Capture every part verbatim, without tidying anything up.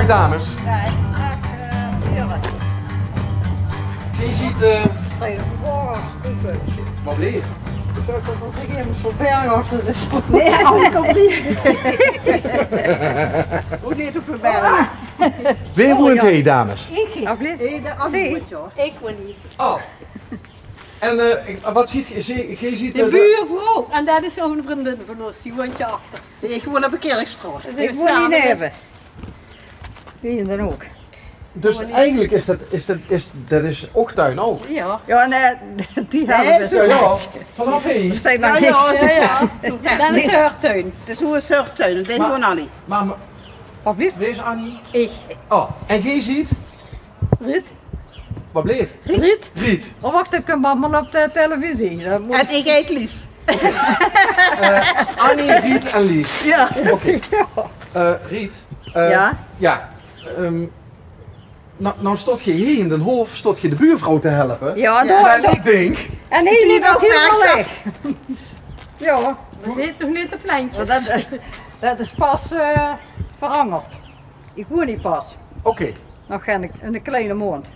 Dames. Geej zeet, eh, wat bleef? Nae, Annie, kóm hie. Wie woont hie, dames? Ich. Ede Annie woont hie. Ich woon hie. Oh. En, eh, wat zeet geej? Geej zeet de buurvrouw. En det is ouch ein vriendin van ós, die woont hie achter. Ich woon op de Kirchstraot. Ich woon hie neve. Wie dan ouch. Dus eigelik is det, is det, is, det is ouch tuin ouch. Ja. Ja, nae, die hawwe ze. Ja, ja. Vanaaf hie. Jao, jao. Det is häör tuin. Det is häör tuin. Mer, mer, wae is Annie? Ich. Oh, en geej zeet? Ruud. Wat bleef? Ruud. Ruud. Oh, wach, det kump allemaol op de televisie. En ich heit Lies. Eh, Annie, Ruud en Lies. Ja. Oké. Eh, Ruud. Eh, ja. Ehm, now, now stót geej hie in d'n hof, stót geej de buurvrouw te helpe. Ja, terwijl ich dink. En hie ligk ouch hielemaol lègk. Ja. Det is toch neet de plentjes? Det, det is pas, eh, verangerd. Ich woon hie pas. Oké. Nog gein, ein kleine maondj.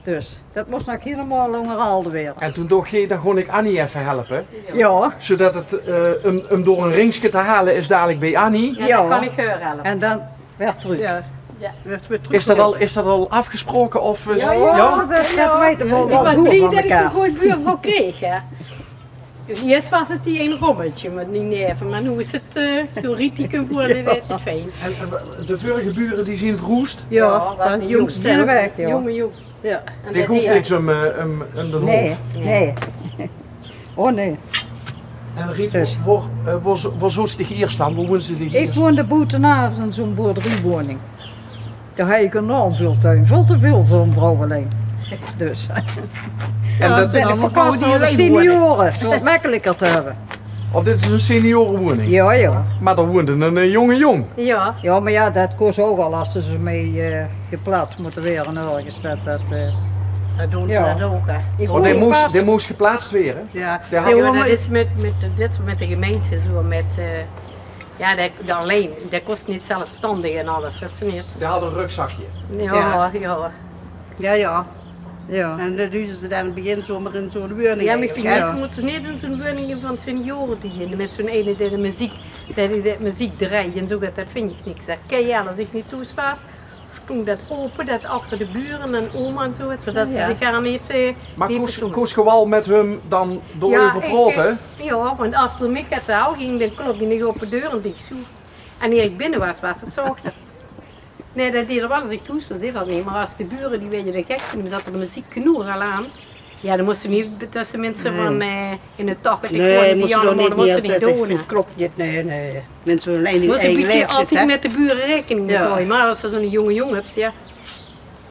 Dus det mós nog hielemaol óngerhalde waere. En toen dach geej, dan gaon ich Annie effe helpe. Ja. Zoedet 't, eh, um, um door ein ringske te haole is dalik bie Annie. Ja, dan kan ich häör helpe. En dan weer trök. Ja. Weer trök. Is det al, is det al aafgesproke of, eh, ja? Ja, det, det weite v'r waal. Ich bön blie det ich zo'n gooj buurvrouw kreeg, hè. Iers waas 't hie ein rommeltje, mer noe neet, mer noe is 't, eh, zoe rietiek en boer, en det is fijn. En, eh, de vörige bure die zeen verhoesd? Ja, de jóngste, hè? Jónge, jónge. Ja. Die hoof niks um, eh, um, um d'n hof. Nae, nae. Oh nae. En Ruud, wo, wo, eh, wo, wo zoot geej iers dan? Wo woonde geej iers? Ich woonde boetenaaf in zo'n boerderiewoning. Dao haw ich enorm väöl tuin. Väöl te väöl veur ein vrouw allein. Dus. En det zeen allemaol vrouwe die allein wone. Seniore, veur 't mekkeliker te höbbe. Oh, dit is ein seniorewoning? Ja, ja. Mer dao woont ein, ein jónge jóng. Ja. Ja, mer ja, det kós ouch al es ze zoe mei, eh, geplaats mótte waere örges. Det, det, eh, det doon ze ouch, hè. Oh, dae mós, dae mós geplaats waere? Ja. Dae had... Ja, det is mit, mit de, dit, mit de gemeinte zoe, mit, eh, Ja, det, det allein, det kós neet zelfstandig en alles, det ze neet. Dae had ein rökzakje. Ja, ja. Ja, ja. En det doon ze dan in 't begin zomer in zo'n woning. Ja, mer ich vinj, mótte ze neet in zo'n woning van seniore doon, mit zo'n eine dae de meziek, dae de meziek drejt en zoe get, det vinj ich niks. Det kèn ich, es ich neet thoes waas, stóng det ope, det achter de bure en oma en zoe, zoedet ze zich gaar neet, eh, neet verstoon. Mer kós, kós geej waal mit häöm dan dao-euver praote? Ja, want es d'r mich get haw, ging de klop in de ope deur en dich zoe. En eer ich binne waas, waas 't zachter. Nae, det deej d'r waal, es ich thoes waas, deej d'r det neet. Mer es de bure, die waerde d'r gek van, dan zat d'r de meziek genóg al aan. Ja, dan mós se neet tösse minse van, eh, in de tachtig wone, die allemaol, det mós se neet doon, hè. Klop neet, nae, nae. Minse van ein, mós se ein bietje altied mit de bure raekening haoje. Mer es se zoe'n jónge jóng höbs, ja.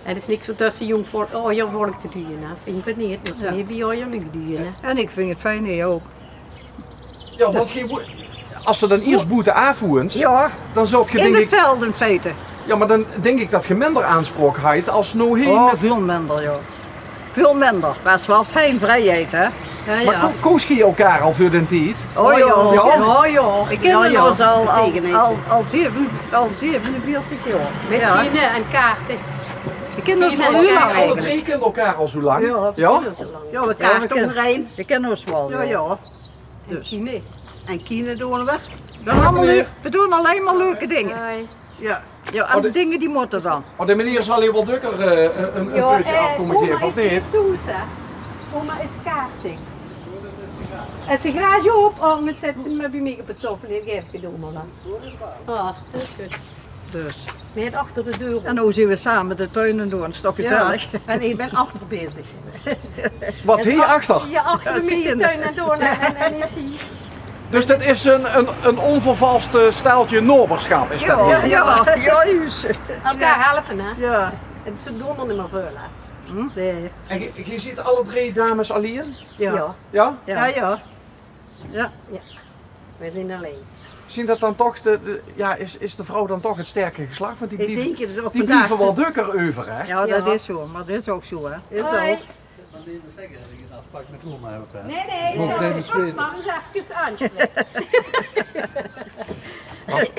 't Is niks óm tösse jónk volk, ajer volk te doon, hè. Vinj ich neet, mós se neet bie ajer luuj doon, hè. En ich vinj 't fijn, nae, ouch. Ja, want geej wo-, es se dan iers boete-aaf woont, dan zult geej, dink ich, in 't veld in feite. Ja, mer dan dink ich det geej minder aanspraok haet es noe hie. Oh, väöl minder, ja. Väöl minder. Waas waal fijn vrijheid, hè? Ja, ja. Mer ko-, koos geej elkaar al veur dae tied? Oh, ja. Ja? Ja, ja. Veer kinne ós al, al, al, al zeve-, al zevenenveertig jaor. Mit Tine en Kaarte. Veer kinne ós al hiel lang eigelik. Alle drie kinne elkaar al zoe lang? Ja, veer kinne ós al lang. Ja, veer kinne ós waal, ja. Ja, ja. Dus. En Kine. En Kine doon v'r. Veer doon allemaol leu-, veer doon allein mer leuke dinger. Ja. Ja, en de dinger die mótte dan. Oh, de meneer zal hie waal dökker, eh, ein, ein treutje aaf kómme gaeve, of neet? Oma is karting. Es de garage ope, oh, mit zèt ze mer bie mich op de taofel, dan gaef ich 't oma dan. Ah, det is good. Dus. Nae, achter de deur. En noe zeen v'r same de tuin aan 't doon, is toch gezellig? Ja, en ich bön achter bezig. Wat, hie achter? Ja, achter mit de tuin aan 't doon en, en, en is hie. Dus det is ein, ein, ein ónvervals, eh, steltje naobersjap, is det hie? Ja, ja, juus. Elkaar helpe, hè? Ja. En ze doon d'r neet mier väöl, hè? Nae. En geej, geej zeet alle drie dames allein? Ja. Ja? Ja, ja. Ja. Veer zeen allein. Zeen det dan toch de, de, ja, is, is de vrouw dan toch 't sterke geslach? Want die blieve, die blieve waal dökker euver, hè? Ja, det is zoe, mer det is ouch zoe, hè? Is ouch. Zègke det ich ein aafspraok mit oma höb, hè? Nae, nae, ich zal straks mer ins efkes aanspraeke.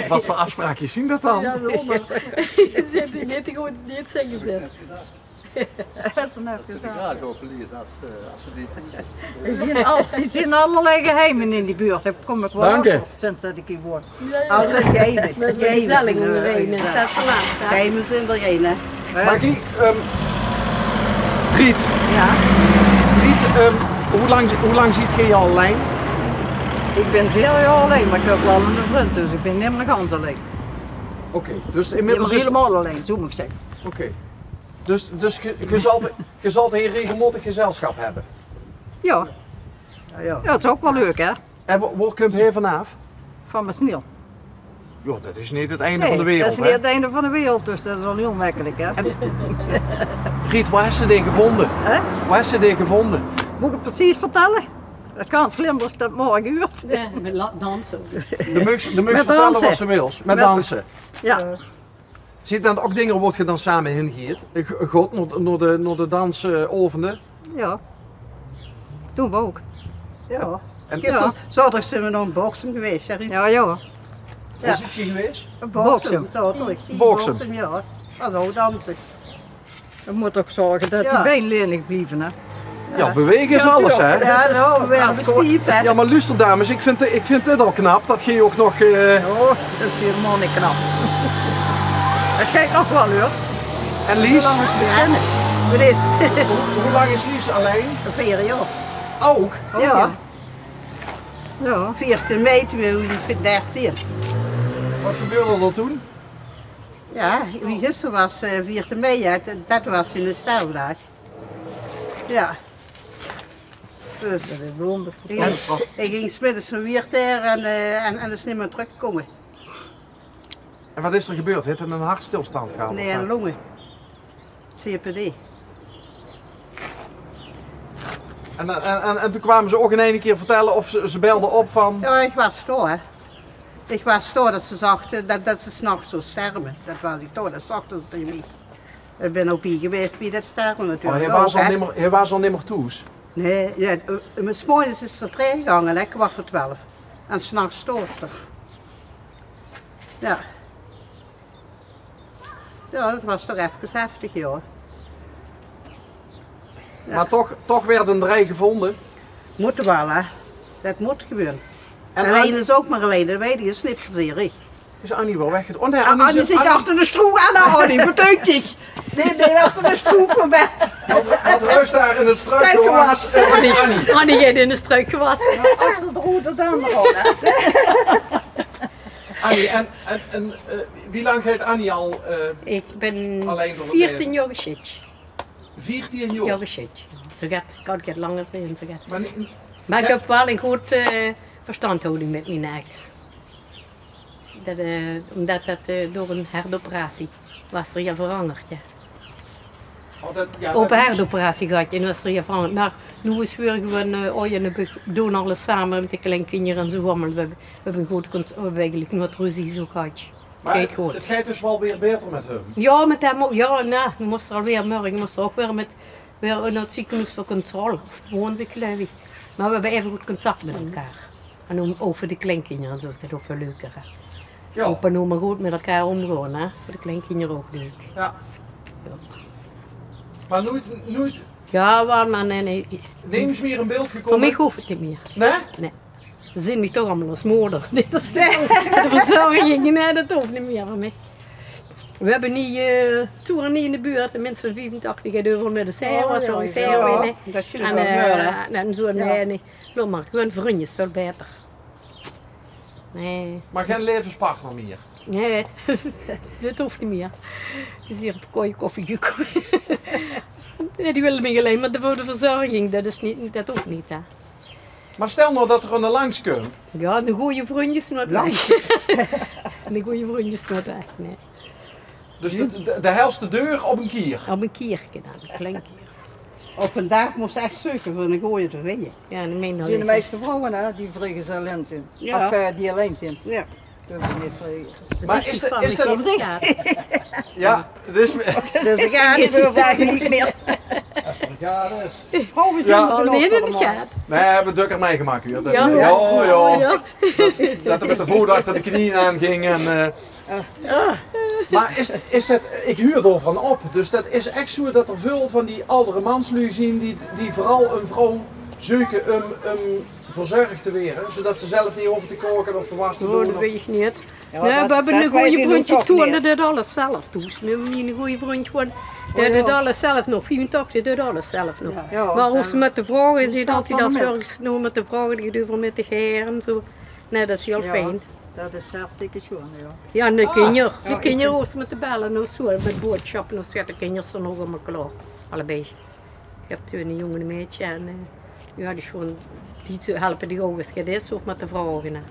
Wat veur aafspraokjes zien dat dan? Jao, wel, mer ze höbbe die neet good, neet zègke, zègk. Det is ein effe zo. Graag oppeliet as, eh, as ze die. Veer zien al, veer zien allerlei geheime in die buurt. Dao kóm ich waal achter sinds det ich hie woon. Jao, jao. Altied geheime. Geheime, eh, gezellig óngerein, eh, is det verlaat, hè? Geheime zien d'r gein, hè? Mer kiek, ehm, Riet. Jao? Riet, ehm, wie lang, wie lang zeet geer al allein? Ich bön väöl jaor allein, mer ich höb waal eine vrund, dus ich bön neet mieë gans allein. Oké, dus inmiddels is... Hielemaol allein, zo mót ich zègke. Oké. Dus, dus ge, ge zalt, ge zalt hie regelmaotig gezelsjap höbbe? Jao. Jao, jao. Jao, det is ouch waal leuk, hè? En wo, wo kump geer vanaaf? Van Mesnil. Jao, det is neet het einde van de wereld, hè? Nae, det is neet het einde van de wereld, dus det is al hiel mekkelik, hè? En, Riet, wo höbs se dit gevónje? Hè? Wo höbs se dit gevónje? Mót ich het precies vertèlle? Det gans Limburg det morge huurt. Jao, mit la-, danse. De meugs, de meugs vertèlle wat se wils. Mit danse. Jao. Zien det dan ouch dinger wo geer dan same hin geet? Ge-, geer geet nao de, nao de, nao de dansaovende? Jao. Doon v'r ouch. Jao. En zaoterdig zeen v'r nog in Bokkum gewaes, hè, Riet? Jao, jao. Wo zeet geer gewaes? Bokkum. Zaoterdig. Bokkum. Bokkum, jao. Det waas ouch danse. V'r mótte ouch zörge det die bein lenig blieve, hè? Jao, bewaege is alles, hè? Jao, noe, v'r waere stief, hè? Jao, mer loester, dames, ich vinj, ich vinj dit al knap, det geer ouch nog, eh... Oh, det is hielemaol neet knap. Det geit nog waal, huur. En Lies? Wie lang is, wie lang is Lies allein? Veer jaor. Ouch? Jao. Jao. Veertien mei twieëdoezend dertien. Wat gebeurde d'r toen? Jao, wie gister waas, eh, veertien mei, jao, det, det waas in de steldaag. Jao. Dus, ich ging, ich ging 's middes nao Wieërt en, eh, en, en is neet mieë trökgekómme. En wat is d'r gebeurd? Haet 'r eine hartstilstand gehad, of wat? Nae, ein longe. C O P D. En, en, en, en toen kwame ze ouch in eine kier vertèlle of ze, ze belde op van... Jao, ich waas dao, hè. Ich waas dao det ze zagte det, det ze 's nachs zów sterwe. Det waas ich dao, det zagte ze taenge mich. Ich bön ouch bie gewaes bie det sterve natuurlik. Oh, hae waas al nimmer, hae waas al nimmer thoes? Nae, jao, eh, 's morges is 'r trèkgegange, hè, kwart veur twelf. En 's nachs stoof 'r. Jao. Jao, det waas toch efkes heftig, jao. Jao. Mer toch, toch waerde d'r drei gevónje? Mót waal, hè. Det mót gewoon. En allein is ouch mer allein, det weit ich, is neet plezierig. Is Annie waal wegge-, oh nae, Annie zit achter de stroe aan, Annie, wat dink ich? Nae, nae, achter de stroe veurbie. Wat, wat rös dao in 't struikgewas? Kiek, eh, Annie. Annie haet in de struik gewasse. Achter de roede dan nog, hè. Annie, en, en, en, eh, wie lang geit Annie al, eh, allein door 't laeve? Ich bön veertien jaor gesjid. Veertien jaor? Jaor gesjid. Zoe get, kan 't get langer zeen, zoe get. Mer, mer ich höb waal ein good, eh, verstandhouding mit mien ex. Det, eh, ómdet det, eh, door ein hertoperatie waas d'r get verangerd, jao. Oh, det, jao, ope hertoperatie gehad en waas d'r get verangerd. Mer noe is weer gewoon, eh, oh jao, noe höb ich, doon alles same mit de kleinkinjer en zoe allemaol. Veer höbbe, veer höbbe ein good cont-, veer höbbe eigelik noeats ruzie zoe gehad. Mer 't geit good. 't Geit dus waal weer baeter mit häöm? Jao, mit häöm ouch. Jao, noe, noe mós 'r alweer, mörge mós 'r ouch weer mit, weer nao 't zeekenhoes veur controle. Of woon ze, geluif ich. Mer veer höbbe eve good contact mit elkaar. En ouch, ouch veur de kleinkinjer en zoe is det ouch väöl leuker, hè. Jao. Opa en oma good mit elkaar ómgaon, hè. Veur de kleinkinjer ouch leuk. Jao. Jao. Mer noeit, noeit... Jao, waal, mer nae, nae. Nemes mieër in beeld gekómme? Veur mich hoof 't neet mieër. Nae? Nae. Ze zeen mich toch allemaol es moder. Nae, det is de verzörging. Nae, det hoof neet mieër van mich. Veer höbbe hie, eh, toerennie in de buurt. De mins van viefentachtig haet euveral mit de serre, waas waal ein serre, nae. En, eh, nae, zoe, nae, nae. Laot mer, gewoon vrunj is väöl baeter. Nae. Mer gein laevespartner mieër? Nae, det hoof neet mieër. 't Is hie op koeie koffie gekómme. Nae, die wille mich allein mer veur de verzörging. Det is neet, det hoof neet, hè. Mer stel noe det d'r eine langs kump. Jao, eine gooje vrunj is noeats ech. Eine gooje vrunj is noeats ech, nae. Dus de, de, de hèlste deur op ein kier? Op ein kierke dan, ein klein kier. Op vandaag mós se ech zeuke veur eine gooje te vinje. Jao, det meen ich. Zeen de meiste vrouwe, hè, die vriegezel zeen. Jao. Of, eh, die allein zeen. Jao. Mer is det, is det... Jao, dus, dus ich gaon neet euver, neet mieër. Vrouwe zeen al neet in de gaat. Nae, höbbe v'r dökker mitgemaak, huur. Det, jao, jao. Det, det 'r mit de voot achter de knieje aan ging en, eh, mer is, is det, ich huur dao van op. Dus det is ech zoe det 'r väöl van die aldere manslui zeen die, die veural ein vrouw zeuke um, um verzörg te waere, zoedet ze zelf neet hove te kaoke of te wasse te doon. Oh, det weit ich neet. Nae, v'r höbbe ein gooj vrundje, Toon, dae deit alles zelf thoes. Mit mien gooj vrundj, dae deit alles zelf nog. Vieëntachtig, dae deit alles zelf nog. Mer es 't mit de vrouwe is, haet 'r altied de zörg, nog mit de vrouwe, die geit euveral mit de gaer en zoe. Nae, det is hiel fijn. Det is hartstikke sjoon, jao. Jao, en de kinjer. De kinjer, es 't mit de bel en zoe, mit boodsjappe en zoe, de kinjer zeen ouch allemaol klaor. Allebei. Ich höb twieë, eine jóng en ein meidje en, eh, jao, die is gewoon, die helpe die ouch es 't is, ouch mit de vraoge, hè.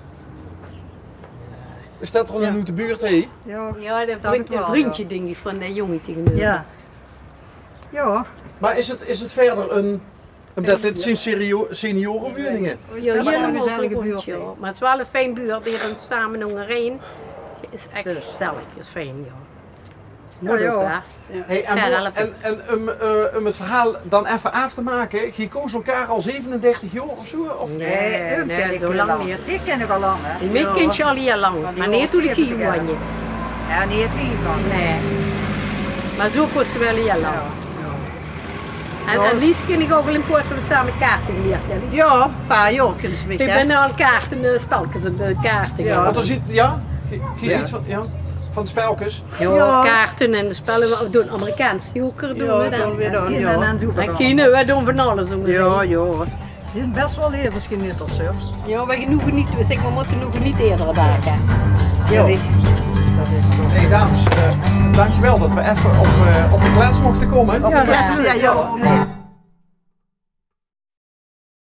Is det d'r al ein oet de buurt, hè? Jao, ein vrundje, dink ich, van de jóng taengeneuver. Jao. Mer is 't, is 't wiejer ein, umdet dit zeen serio-, seniorewuninge? Jao, ein gezellige buurt, jao. Mer 't is waal ein fijn buurt, die dan same óngerein. 't Is ech gezellig, 't is fijn, jao. Mót ouch, hè? Hey, en, en, en um, eh, um 't verhaol dan effe aaf te make, geer koos elkaar al zevenendertig jaor of zoe? Of? Nae, nae, zoe lang neet. Dich kin ich al lang, hè? Mich kins se al hiel lang, mer neet wie ich hie woon. Jao, neet wie van. Nae. Mer zoe koos se waal hiel lang. En, en Lies kin ich ouch al ein poos, v'r höbbe same kaarte gelierd, hè, Lies? Jao, ein paar jaor kins se mich, hè? Ich bön al kaarte, eh, spelkes aan 't kaarte. Want d'r zit, jao? Geer, geer zit van, jao, van spelkes? Jao, kaarte en de spelle, v'r doon Amerikaans joker, doon v'r dan. Doon v'r dan, jao. En kine, v'r doon van alles, doon v'r. Jao, jao. V'r zeen bès waal levensgenieters, huur. Jao, v'r genoege neet, v'r zègke, v'r mótte noe geniete eder daag, hè. Jao. Hey, dames, eh, dankjewel det v'r effe op, eh, op de klets mochte kómme. Op de klets, jao, jao.